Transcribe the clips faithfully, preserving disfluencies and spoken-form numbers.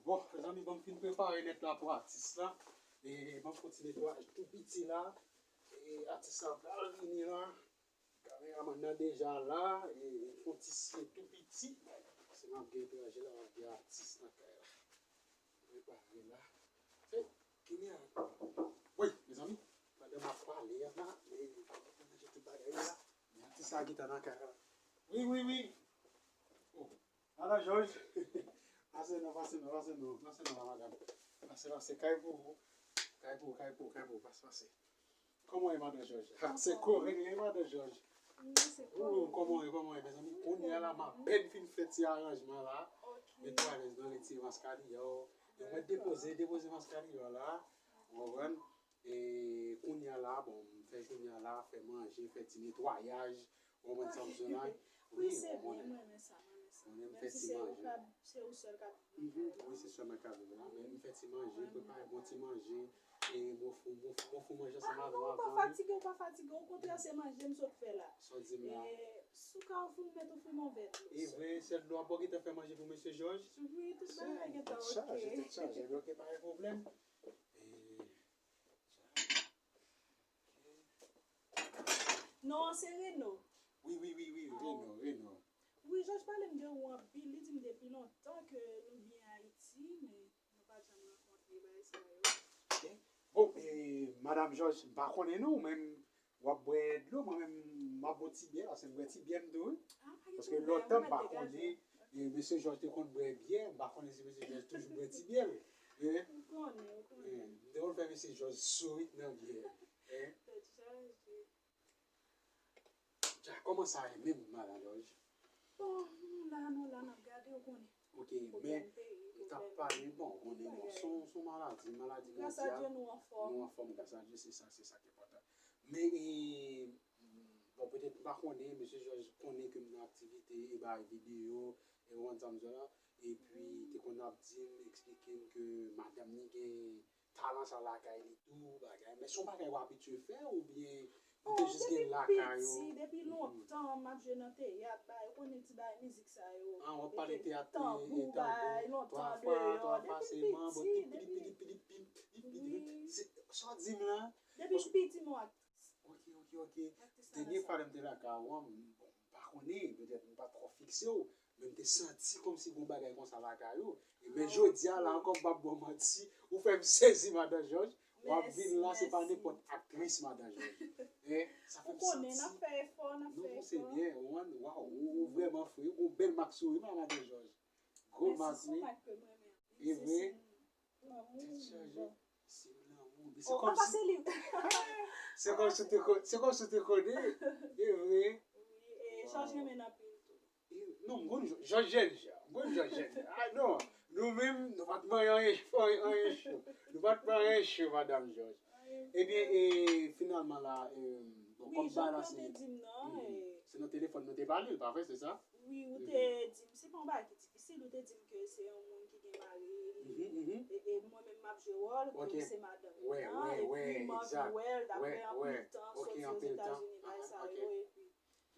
Bon, mezanmi, ban m fin prepare nèt la pou atis la. E ban m fè yon ti netwayaj tou piti la. E atis la pral vini la. Kameramann nan deja la. E fè yon ti siye tou piti. Se m ap gen etranje la, m ap gen atis nan kay la. Prepare la. Se, kini a. Wi, mezanmi, pandan m ap pale a la, e, manje tout bagay la. Men atis la gentan nan kay la. Wi, wi, wi. Oh. Ala Jòj. Pase non, pase non, pase non, pase non, la madanm. Pase, pase, kay pou ou. Kay pou ou, kay pou ou, kay pou ou, pase, pase. Kòman w ye, madan Jòj? Ah, se korèk, wi, madan Jòj. Wi, se korèk. Ou, kòman w ye, kòman w ye, mezanmi? Kounye a la, m apèn fin fè ti aranjman la. Ok. Mete alèz nan retire maskadiyò. Yo mèt depoze, depoze maskadiyò la. Ou konprann? E kounye a la, bon, m fè kounye a la, fè manje, fè ti netwayaj. Ou konprann sa m bezwen la? Wi, wi, se byen, mwen renmen sa, mwen renmen sa. Mwen menm fè ti manje. Menm si se ou k ap, se ou sèl k ap viv la. Mhm, wi, se sèl mwen k ap viv la. Men m fè ti manje, prepare bon ti manje. E mwen fè, mwen fè, mwen fè manje ansanm avè w avan. Ah non, ou pa fatige, ou pa fatige. Okontrè, se manje m sot fè la. Sa w di m la? E sou ka ou fin mèt ou fin on vè dlo. E vre, sèl dlo a, bon, gentan fè manje pou mesye Jòj? Wi, tout bagay gentan oke. Tèt chaje, tèt chaje. Ok, pa gen pwoblèm. E Non, se Reno. Wi, wi, wi, wi, Reno, Reno. Wi, Jòj pale m de ou anpil. Li di m depi lontan ke nou byen Ayiti, men nou pa t janm rankontre, bagay sa yo. Ok. Bon, e, madanm Jòj, m pa konnen non, ou menm w ap bwè dlo, mwen menm m ap bwè ti byè, paske m bwè ti byè m tou, wi. Ah, pa gen pwoblèm, ou mèt degaje w. Paske lontan m pa konnen, e, mesye Jòj te konn bwè byè, m pa konnen si mesye Jòj toujou bwè ti byè l. Hein? Ou konnen, ou konnen. Hein, m te konn fè mesye Jòj souri nan byè. Hein? Tèt chaje. Dja, kòman sa ye menm, madan Jòj? Bon, nou la, nou la, n ap gade, ou konnen. Ok, men, m t ap pale, bon, ou konnen, bon, se yon, se yon maladi, maladi mondyal. Gras a Dye, nou anfòm. Nou anfòm, gras a Dye, se sa, se sa ki enpòtan. Men, e, bon, petèt, m pa konnen, mesye Jòj konnen ke m nan aktivite, e bay videyo, e ou konn sa m di w la. Epi, te konn ap di m, eksplike m ke madanm li gen talan sa lakay li tou, bagay. Men se yon bagay w abitye fè oubyen ou te jis gen lakay ou? Oh, depi piti, depi lontan, m ap jwe nan teyat, bagay, ou konnen ti bagay mizik sa yo. Ah, w ap pale teyat, tanbou, bagay, lontan deyò, depi m piti, depi, wi. Se, sa w di m la? Depi m piti, m yon aktris. Ok, ok, ok. Dènye fwa lè m te lakay ou an, m, bon, m pa konnen, petèt m pa twò fikse w, men m te santi kòmsi gon bagay konsa lakay ou. E men jodi a la ankò, m p ap ba w manti, ou fè m sezi, madan Jòj. W ap vin la, se pa nenpòt aktris, madan Jòj. Hein? Sa fè m santi. Ou konnen, n ap fè efò, n ap fè efò. Non, se byen, ou konprann? Waw, ou, ou vrèman fre, ou gon bèl mak souri, madan Jòj. Gwo mak, wi. Mèsi, se yon mak ke m renmen anpil. E vre? Tèt chaje. Se lanmou. Se kòmsi, se kòmsi w te ko-, se kòmsi w te konnen. E vre. Wi, e Jòj renmen n anpil tou. E, non, m konn Jòj, Jòj jèn jan. M konn Jòj jèn jan. Ah, non. Nou menm, nou pa t manyen anyen, anyen, anyen cho. Nou pa t pran anyen cho, madanm Jòj. Ebyen, e, finalman la, e, bon, kòm bagay la se, se nan telefòn nou te pale, pa vre, se sa? Wi, ou te di m, se pa yon bagay ki difisil, ou te di m ke se yon moun ki gen mari li, e, e mwen menm m ap jwe wòl ke se madanm li an, epi m anvi wè l, daprè anpil tan, soti Ozetazini, bagay sa yo,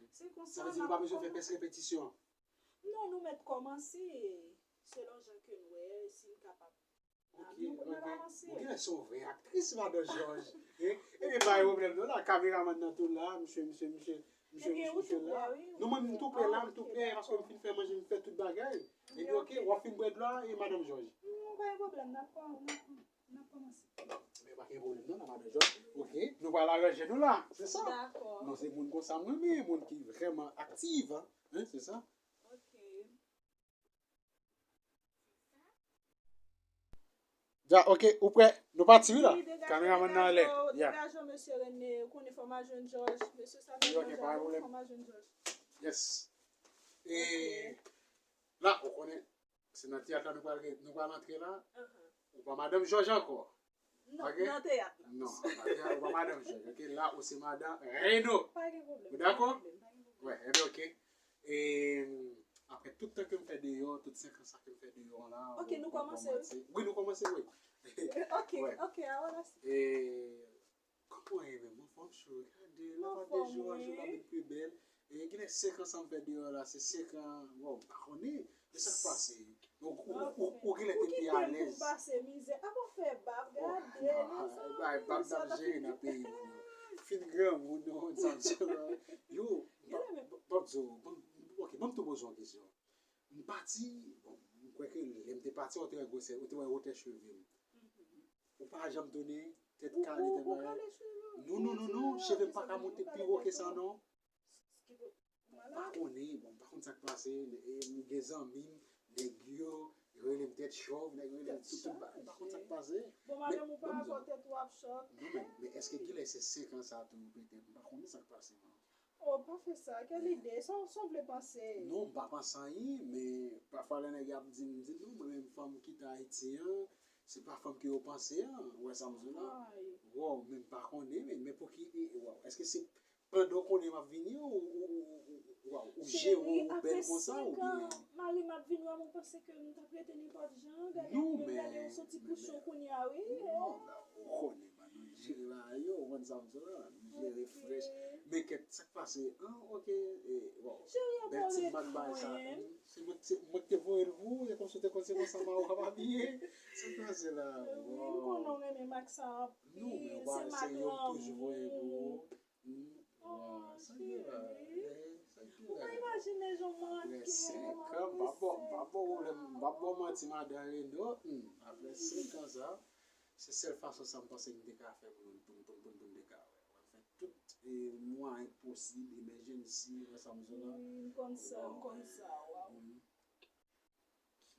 epi se konsa n ap kòmanse. Sa vle di nou pa bezwen fè pyès repetisyon? Non, nou mèt kòmanse selon jan ke n wè, si n kapab. Ok, ok. Bon, genlè se yon vrè aktris, madan Jòj. Hein? Ebyen, pa gen pwoblèm non, la, kameramann nan tou la, misye, misye, misye, misye, misye la. Non, mwen, m tou prè la, m tou prè, paske m fin fè manje, m fè tout bagay. Ebyen, ok, w ap fin bwè dlo a, e madanm Jòj? Non, pa gen pwoblèm, n ap kò-, n ap, n ap kòmanse. Men pa gen pwoblèm non, la, madan Jòj. Ok, nou pral aranje nou la, se sa? Dakò. Non, se moun konsa m renmen, moun ki vrèman aktiv, hein, se sa? Ok. Dja, ok, ou prè? Nou pati wi la. Kameramann nan anlè. Ya. Degaje w, mesye René. Ou konnen fò m al jwenn Jòj. Mesye sa, ok, pa gen pwoblèm. Fò m al jwenn Jòj. Yes. E la, ou konnen, se nan teyat la nou pral, nou pral antre la. Ou pa madanm Jòj ankò. Non, nan teyat la. Non, nan teyat, ou pa madanm Jòj. Ok, la, ou se madanm Reno. Pa gen pwoblèm. Ou dakò? Pa gen pwoblèm, pa gen pwoblèm. Wè, ebyen, ok. E, apre tout tan ke m fè deyò, tout senk an sa ke m fè deyò la, ok, nou kòmanse, wi? Wi, nou kòmanse, wi. Ok, ok, a, wala. E, kòman w ye menm? Anfòm, cho, gade, la pa de jou an jou, la vin pi bèl. E genlè senk an sa m fè deyò la, se senk an, bon, m pa konnen, men sa k pase? Ou, ou, ou, ou genlè te pi alèz. Ou kite m pou m pase mizè. Apa w fè bab, gade, non, bay bab n ap jere nan peyi nou. Fin granmoun, non, sa m di w la. Yo, m p ap di w, ban m, ok, ban m tou poze w yon kesyon. M pati, bon, m kwè ke lè m te pati, ou te wè gwosè, ou te wè wotè cheve m. Ou pa janm tounen, tèt kale, tèt bagay. Non, non, non, non, cheve m pa ka monte pi wo ke sa, non. M pa konnen, bon, m pa konn sa k pase, e, m gen zanmi m, nèg yo, yo rele m tèt chòv, nèg yo rele m tout, tout bagay, m pa konn sa k pase. Bon, madanm ou pa avè w tèt ou ap chòv. Non, men, men èske genlè se senk an sa tou, petèt, m pa konnen sa k pase, non. Oh, pa fè sa, kèl ide, sa w, sa w vle panse? Non, m pa panse anyen, men pafwa lè nèg y ap di m, m di, non, mwen menm fanm m kite Ayiti an, se pa fanm ke yo panse an, ou wè sa m di w la? Wow, men m pa konnen, men, men pouki, e, e, wow, èske se pandan w konnen m ap vini, ou, ou, ou, ou, ou, ou, ou jere w bèl konsa, oubyen? Mari m ap vin wè m, ou panse ke m t ap rete nenpòt jan, gade, gade yon soti pouchon kounye a, wi. Non, men, ou konnen, man, nou jere bagay yo, ou konn sa m di w la, nou jere frèch. Men kèt, sa k pase? Ah, ok, e, wow. Bèl ti mak bagay sa. Se mwen, se mwen ki te voye l pou ou, e kòmsi w te konn se konsa Mawa ap abiye. Sa k pase la? Wi, m konnen w renmen mak sa anpil. Non, men w pa wè se yo m toujou voye pou ou. Waw, sa k gen la? Sa k gen la? Ou pa imajine jan m manke. Apre senk an, m pa ba w, m pa ba w pwoblèm, m pa ba w manti, madan Reno. Hmm, apre senk an sa, se sèl fason sa m panse m te ka fè pou nou, pou, pou, pou, pou n te ka wè. Mwen fè tout, e, mwayen posib, emergency, wè sa m di w la. Wi, m konn sa, m konn sa, waw.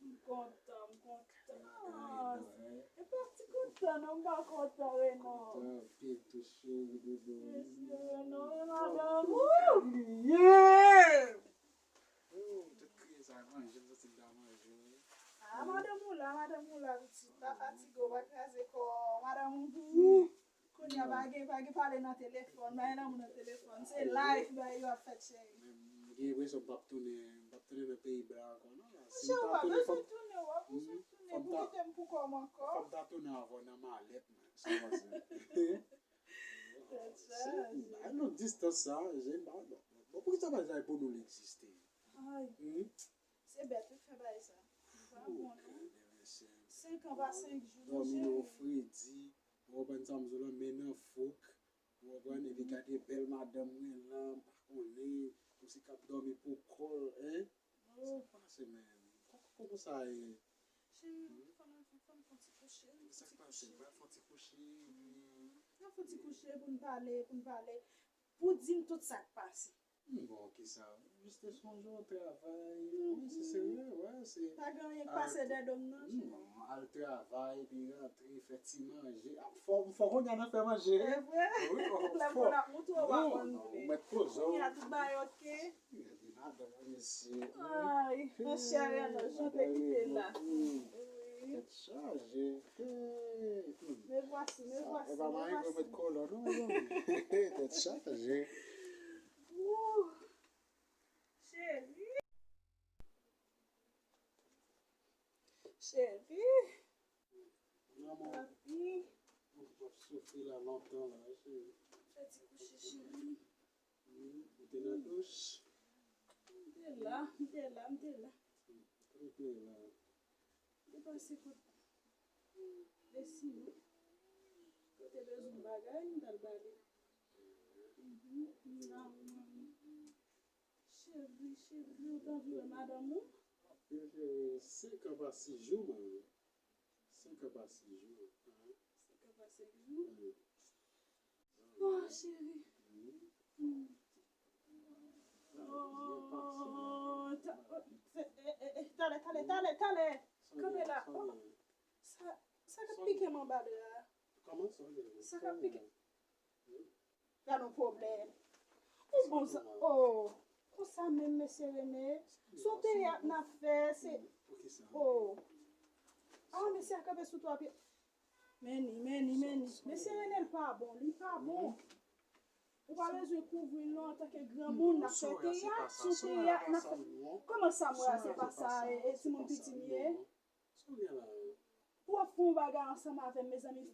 M kontan, m kontan. E pa ti kontan non, m pa kontan, Reno. Kontan anpil tou, cheri doudou. Mesye Reno, e madanm ou. Ou te kriye sa, manje, m santi m ta manje, wi. Ah, madanm ou la, madanm ou la, pitit. Pa fatige w, pa kraze kò w. Madanm ou pou ou. Kounye a, pa gen, pa gen pale nan telefòn, pa gen lanmou nan telefòn. Se live, bagay yo ap fèt, cheri. Men, m gen enpresyon m p ap tounen, m p ap tounen nan peyi blan ankò, non. Si m ta tounen, fò m, fò m ta, fò m ta tounen avè w nan malèt mwen. Sa w panse? Tèt chaje. Ba nou distans sa, jen ba, bon, bon, poukisa bagay pou nou li egziste? Ay. Se bèt wi k fè bagay sa. Pa bon non. Senk an pa senk jou, non, cheri. Dòmi nan fredi, ou konprann sa m di w la, men nan fok, ou konprann, epi gade bèl madanm mwen lan, m pa konnen, kòmsi k ap dòmi pou kò l, en? Sa k pase menm? Kòman sa ye? Cheri, fò n, fò n fè yon ti kouche, yon ti kouche. Sa k pase? Pral fè yon ti kouche, epi. N ap fè yon ti kouche pou n pale, pou n pale. Pou di m tout sa k pase. M bon, kisa? Jis te sonje w travay. Wi, se serye, wè, se. Pa gen anyen k pase dèdo m nan, cheri. Non, al travay, epi rantre, fè ti manje. Ap fò, fò kounye a n ap fè manje. Se vre? Wi, fò. Lè m konn ap moutre w pa konn vle. Ou mèt poze w. Kounye a tout bagay oke. Madanm mesye. Ay, mesye Ariana, jan te kite la. Wi. Tèt chaje. Me voici, me voici, me voici. E pa mari pou mèt kolòn, non, non. Tèt chaje. Wouh! Cheri. Cheri. Papi. Ou p ap soufri la lontan la, cheri. Fè ti kouche, cheri. Ou te nan douch? M te la, m te la, m te la. Kote w te la? M te pase kot Desiré. Yo te bezwen bagay, m t al ba li. Mhm, m la, m la. Cheri, cheri, ou t anvi wè madanm ou? Anpil cheri, senk an pa sis jou, man. Senk an pa sis jou. Senk an pa senk jou? Oh, cheri. Oh, ta-, eh, eh, eh, talè, talè, talè, talè. Kanpe la. Oh, sa, sa k ap pike m anba dra a? Sa k ap pike? Gad yon pwoblèm. Ou bon sa, oh, konsa menm, mesye Rene. Se yon teyat n ap fè, se, oh. Ah, mesye a kanpe sou twa pye. Men ni, men ni, men ni. Mesye Rene, l pa bon, li pa bon. Ou pa bezwen kouvri l non, antanke granmoun, n ap fè teyat, se yon teyat n ap fè. Kòman sa m wè a, se pa sa, e, e timoun piti m ye? Pou w ap fè yon bagay ansanm avè m, mezanmi.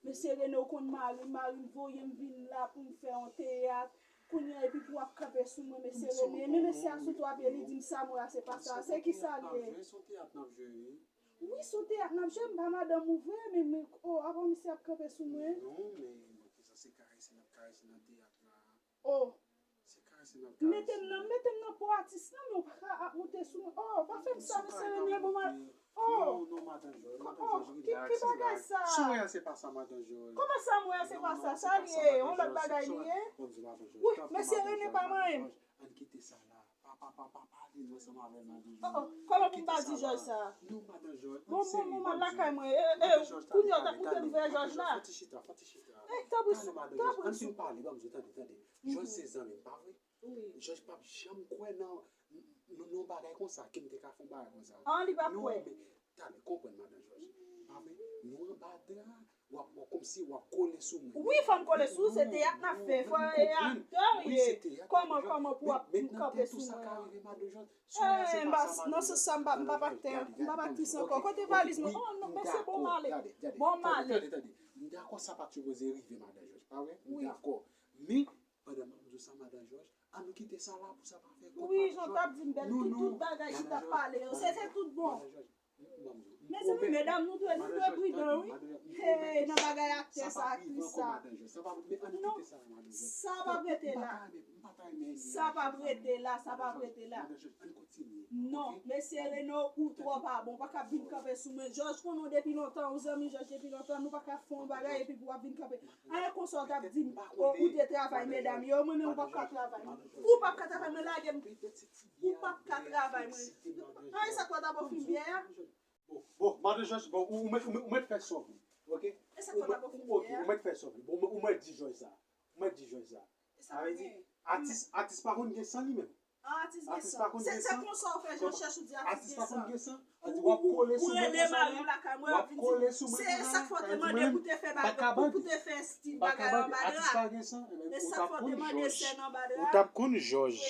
Mesye Rene, ou konn mari m, mari m voye m vin la pou m fè yon teyat. Kounye a epi pou w ap kanpe sou mwen, mesye Rene. Men mesye a sou twa pye, li di m Samoura se pa sa. Se ki sa l ye? Wi, se yon teyat n ap jwe, m pa madanm ou vre, men, men, oh, avan misye ap kanpe sou mwen. Non, men, men, sa se karese n ap karese nan teyat la. Oh. Se karese n ap karese. Mete m nan, mete m nan po atis lan, men ou pa ka ap moute sou mwen. Oh, pa fè m sa, mesye Rene, bon, ma-, oh. Non, non, madan Jòj, madan Jòj, relax, relax. Ki bagay sa? Samoura se pa sa, madan Jòj. Kòman Samoura se pa sa? Sa li ye, yon lòt bagay li ye? Wi, mesye Rene pa manyen m. Ann kite sa la. Pa, pa, pa, pa pale nou ansanm avè l, madan Jòj. Oh, oh, kòman pou m pa di Jòj sa? Non, madan Jòj. Bon, bon, bon, m al lakay mwen. Eh, eh, kounye a w t ap kite m vè Jòj la. Fò ti chita, fò ti chita. Eh, tanpri, tanpri. Ann fin pale, ban m di w, tande, tande. Jòj se zanmi m, pa vre? Wi. Jòj p ap janm kwè nan, nan, nan yon bagay konsa, ke m te ka fè yon bagay konsa. An, li p ap kwè. Non, men, tande, konprann, madan Jòj. Pa vre? Nou anba dra, w ap, w ap kòmsi w ap kole sou mwen. Wi, fò m kole sou ou, se teyat n ap fè. Fò e aktè w ye. Kòman, kòman pou w ap kanpe sou mwen an? Eh, m pa, nan sans sa, m pa, m p ap aktè, m p ap aktris ankò. Kote valiz mwen? Oh, non, mesye, bon, m ale. Bon, m ale. Tande, tande. M dakò sa pa t sipoze rive, madan Jòj, pa vre? M dakò. Men, pandan m ap di w sa, madan Jòj, ann nou kite sa la pou sa pa fè kòd, madan Jòj. Wi, jan w t ap di m bèl, tout, tout bagay ki t ap pale yo, se, se tout bon. Mezanmi, medam, nou dwe, nou dwe pridan, wi. Hey, nan bagay aktè sa, aktris sa. Non, sa p ap rete la. Sa p ap rete la, sa p ap rete la. Non, mesye Reno, ou twò pa bon. Ou pa ka vin kanpe sou mwen. Jòj konnen w depi lontan, ou zanmi Jòj depi lontan, nou pa ka fè yon bagay epi pou w ap vin kanpe. Anyen konsa w t ap di m, o, ou te travay medam yo, mwen menm ou p ap ka travay mwen. Ou p ap ka travay mwen, lage m. Ou p ap ka travay mwen. Anyen sa k fè w t ap ofri m byè a? Bon, bon, madan Jòj, bon, ou, ou mèt, ou mèt, ou mèt fè sa w vle, oke? E sa k fè w t ap ofri m byè a? Ou mèt fè sa w vle. Bon, ou mèt di Jòj sa. Ou mèt di Jòj sa. Sa vle di, atis, atis pa konn gen san li menm. Atis gen san. Se, se konsa w fè jan chèch ou di atis gen san. Ou, ou, ou rele mari w lakay mwen, w ap vin di, se sa k fè w te mande pou te fè bagay, pou, pou te fè stil bagay anba dra. E sa k fè w te mande sèn anba dra. Ou t ap konn Jòj.